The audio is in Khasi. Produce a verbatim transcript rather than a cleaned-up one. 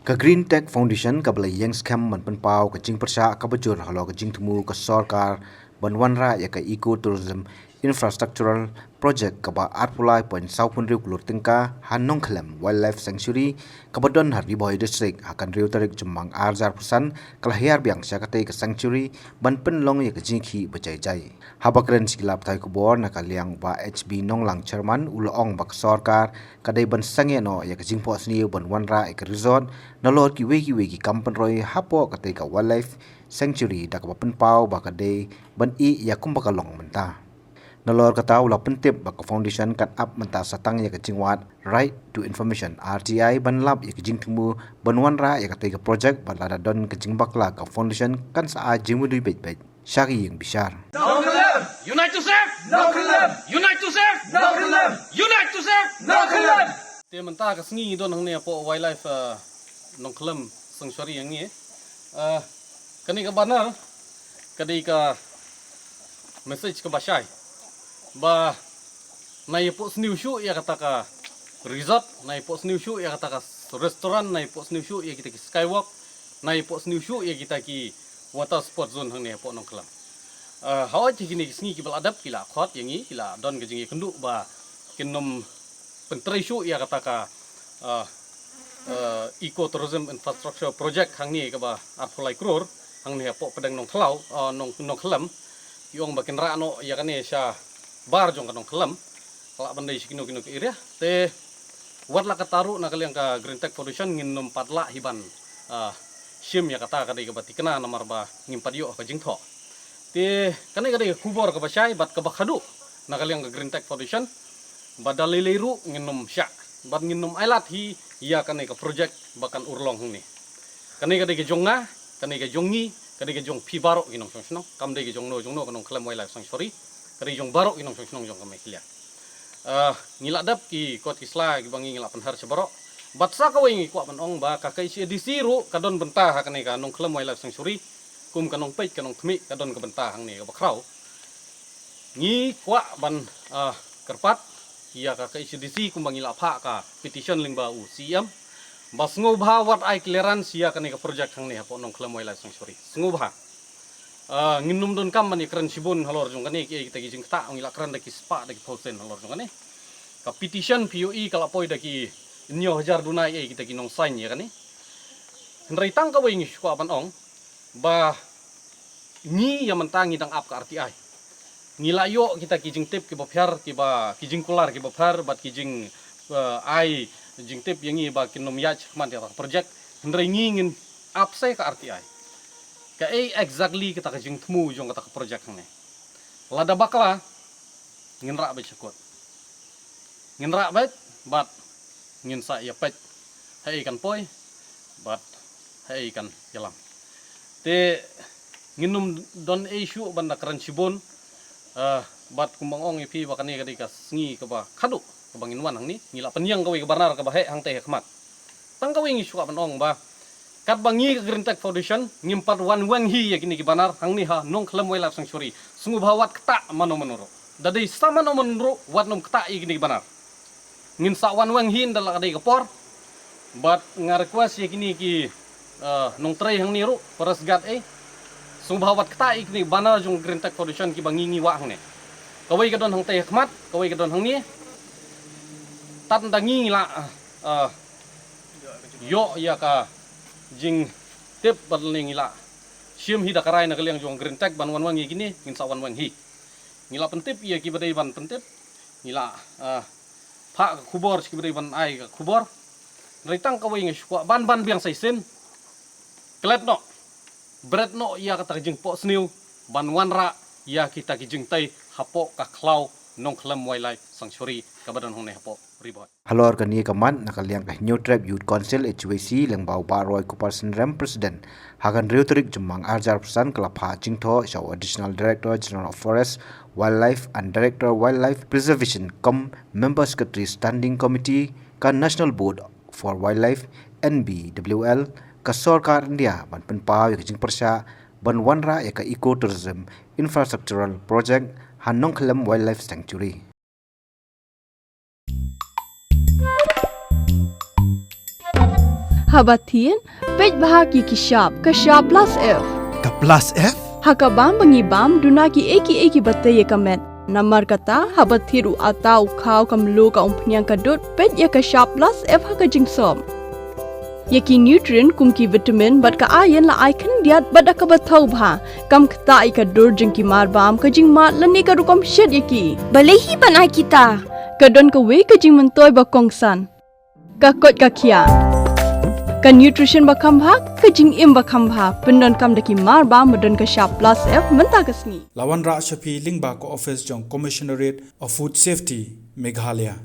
Ka Green Tech Foundation kaba la ïeng skhem ban pynpaw ka jingpyrshah kaba jur halor ka jingthmu ka sorkar ban wanrah ïa ka Eco Tourism Infrastructural Project kaba arphew lai point saw phew hynriew klur tyngka ha Nongkhlem Wildlife Sanctuary kaba don ha Ri Bhoi District. Ha ka hynriew tarik Jymmang arhajar arphew san ka la hiar biang sha katei ka sanctuary ban pynlong ïa ka jingïakhih ba jai jai. Haba kren sha ki lad pathai khubor na ka liang u Bah H B Nonglang, Chairman, u la ong ba ka sorkar ka dei ban sangeh noh ïa ka jingphohsniew ban wanrah ïa ka resort nalor kiwei kiwei ki kam pynroi hapoh katei ka Wildlife Sanctuary, da kaba pynpaw ba ka dei ban ïeh ïa kumba ka long mynta. Nalor kata u la pyntip ba ka foundation kan ap mynta sa tang ïa ka jingwad Right to Information, R T I, ban lap ïa ka jingthmu ban wanrah ïa katei ka project, bad lada don ka jingbakla ka foundation kan sa ai jingmudui beit beit sha ki ïing bishar. Nongkhlem! Unite to save! Nongkhlem! Unite to save! Nongkhlem! Unite to save! Nongkhlem! Te mynta ka sngi ngi don hangne hapoh Wildlife, uh, Nongkhlem Sanctuary hangne. Uh, kane ka banner ka dei ka message kaba shai ba na ïa phohsniew shuh ïa kata ka resort, na ïa phohsniew shuh ïa kata ka restaurant, na ïa phohsniew shuh ïa kita ki skywalk, na ïa phohsniew shuh ïa kita ki water sport zone hangne hapoh Nongkhlem. Uh, hawai te kine ki sngi kiba la dep ki la khot ïa ngi, ki la don ka jingïakynduh ba kin nym pyntrei shuh ïa kata ka, uh, uh, Eco Tourism Infrastructure Project hangne kaba arphew lai klur hangne hapoh pdeng Nongkhlaw, uh, Nong, Nongkhlem. Ki ong ba kin rah noh ïa kane shabar jong ka Nongkhlem. Ka lah ban dei sha kino kino ki area. Te wat la kata ruh na ka liang ka Green Tech Foundation ngin nym pat lah hi ban, ah, shim ïa kata, ka dei kaba thikna namar ba ngim pat ïoh ka jingthoh. Te kane ka dei ka khubor kaba shai bad kaba khadduh na ka liang ka Green Tech Foundation. Bad da lei lei ruh ngin nym shah bad ngin nym ailad hi ïa kane ka project ba kan urlong hangne. Kane ka dei ka jong nga, kane ka jong ngi, ka dei ka jong phi baroh ki nongshong shnong, kam dei ka jong no jong no ka Nongkhlem Wildlife Sanctuary, ka dei jong baroh ki nongshong shnong jong ka Meghalaya. Ah, ngi la dep ki kot ki sla kiba ngi, ngi la pynher sha baroh. Bad sa kawei ngi kwah ban ong ba ka K H A D C ruh ka don bynta ha kane ka Nongkhlem Wildlife Sanctuary, kum ka nongpeit ka nongkhmih ka don ka bynta hangne kaba khraw. Ngi kwah ban, ah, kyrpad ïa ka K H A D C kumba ngi la phah ka petition lyngba u C E M ba sngewbha wat ai clearance ïa kane ka project hangne hapoh Nongkhlem Wildlife Sanctuary. Sngewbha. Ah, ngin nym donkam ban ïakren shibun halor jong kane, kiei kita ki jingktah, ngi la kren da ki spah da ki phew sien halor jong kane. Ka petition P O E ka la poi da ki hynñiew hajar duna ei kita ki nongsign ïa kane. Hynrei tang kawei ngi shu kwah ban ong ba ngi ïa mynta ngi dang ap ka R T I. Ngi la ïoh kita ki jingtip kiba pher, kiba, ki jingkular kiba pher bad ki jing, eh, ai jingtip ïa ngi ba kin nym ïaid shakhmat ïa ka project. Hynrei ngi ngin ap sa ka R T I. Kaei exactly kata ka jingthmu jong kata ka project hangne? Lada bakla ngin rah beit sha kot. Ngin rah beit bad ngin sa ïa peit haei kan poi bad haei kan ïalam. Te ngin nym don ei shuh ban da kren shibun, eh, bad kumba nga ong ïa phi ba kane ka dei ka sngi kaba khadduh kaba ngin wan hangne, ngi la pynïeng kawei ka banner kaba heh hangtei ha khmat. Tang kawei ngi shu kwah ban ong ba katba ngi ka Green Tech Foundation ngim pat wan weng hi ïa kine ki banner hangne ha Nongkhlem Wildlife Sanctuary. Sngewbha wat ktah mano mano ruh. Da dei sa mano mano ruh wat nym ktah ïa kine ki banner. Ngin sa wan weng hi ynda la ka dei ka por. Bad nga request ïa kine ki, eh, nongtrei hangne ruh, forest guard ei, sngewbha wat ktah ïa kine ki banner jong Green Tech Foundation kiba ngi ngi wah hangne. Kawei ka don hangtei ha khmat, kawei ka don hangne. Tad ynda ngi ngi la, eh, ïoh ïa ka jingtip bad lane ngi la shim hi da ka rai na ka liang jong Green Tech ban wan weng ïa kine, ngin sa wan weng hi. Ngi la pyntip ïa kiba dei ban pyntip, ngi la, ah, phah ka khubor sha kiba dei ban ai ka khubor. Hynrei tang kawei nga shu kwah ban ban biang sa shisien. Klet noh, bret noh ïa kata ka jingphohsniew ban wanrah ïa kita ki jingtei hapoh ka khlaw Nongkhlem Wildlife Sanctuary kaba don hangne hapoh Ri Bhoi. Halor kane ka mat, na ka liang ka Hynñiewtrep Youth Council, H Y C, lyngba u Bah Roy Kupar Synrem, President, ha ka hynriew tarik Jymmang arhajar arphew san ka la phah jingthoh sha u Additional Director General of Forest, Wildlife and Director Wildlife Preservation cum Member Secretary Standing Committee ka National Board for Wildlife, N B W L, ka Sorkar India ban pynpaw ïa ka jingpyrshah ban wanrah ïa ka Eco Tourism Infrastructural Project ha Nongkhlem Wildlife Sanctuary. Haba thied, peit bha ïa ki shap, ka shap plus F. Ka plus F? Ha ka bam ba ngi bam, duna kiei kiei kiba tei ïa ka met. Namar kata, haba thied u atta, u khaw, ka mluh, ka umphniang, ka dud, peit ïa ka shap plus F ha ka jingsop. Ïa ki nutrient kum ki vitamin bad ka iron la ai khyndiat bad da kaba thaw bha. Kam ktah ïa ka dur jong ki marbam, ka jingmad lane ka rukom shet ïa ki. Balei hi ban ai kita? Ka don kawei ka jingmyntoi ba kongsan. Ka koit ka khiah. Ka nutrition ba kham bha, ka jingim ba kham bha. Pyndonkam da ki marbam ba don ka shap plus F mynta ka sngi. La wanrah sha phi lyngba ka office jong Commissionerate of Food Safety, Meghalaya.